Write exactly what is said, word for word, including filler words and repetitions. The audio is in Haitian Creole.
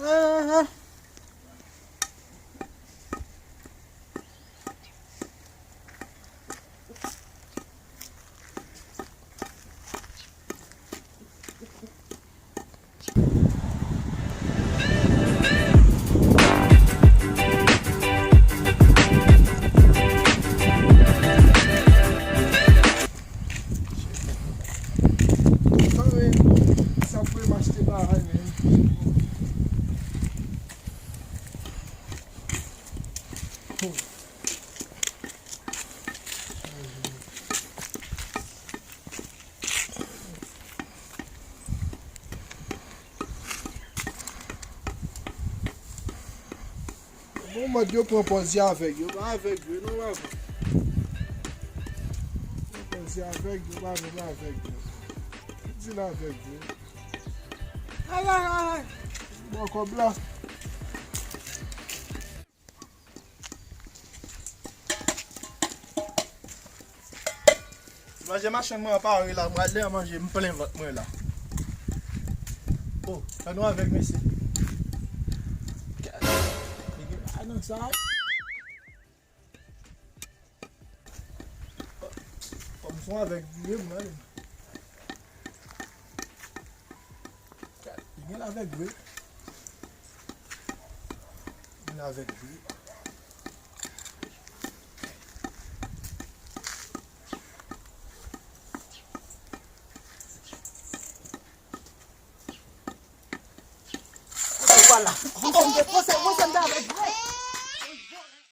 Ah, ah. Sa vre, sa vre, m achte bagay, men. Bon, mòd yo pran pòz yo avèg. Yo pa avèg vre, non, pa vre. Pran pòz yo avèg, yo pa vre, pa avèg vre. Di l avèg vre. Ay, ay, ay, ay. Bon, kòb la. Manje machann mwen an pare la, mwen al dèyè manje, m plen vant mwen la. Oh, fè nou avèg, mesye. Gade, nèg yo pa nan sa. Kòm son avèg vre, mwen. Li gen l avèg vre. Li gen l avèg vre. Vwala. Bon, m te panse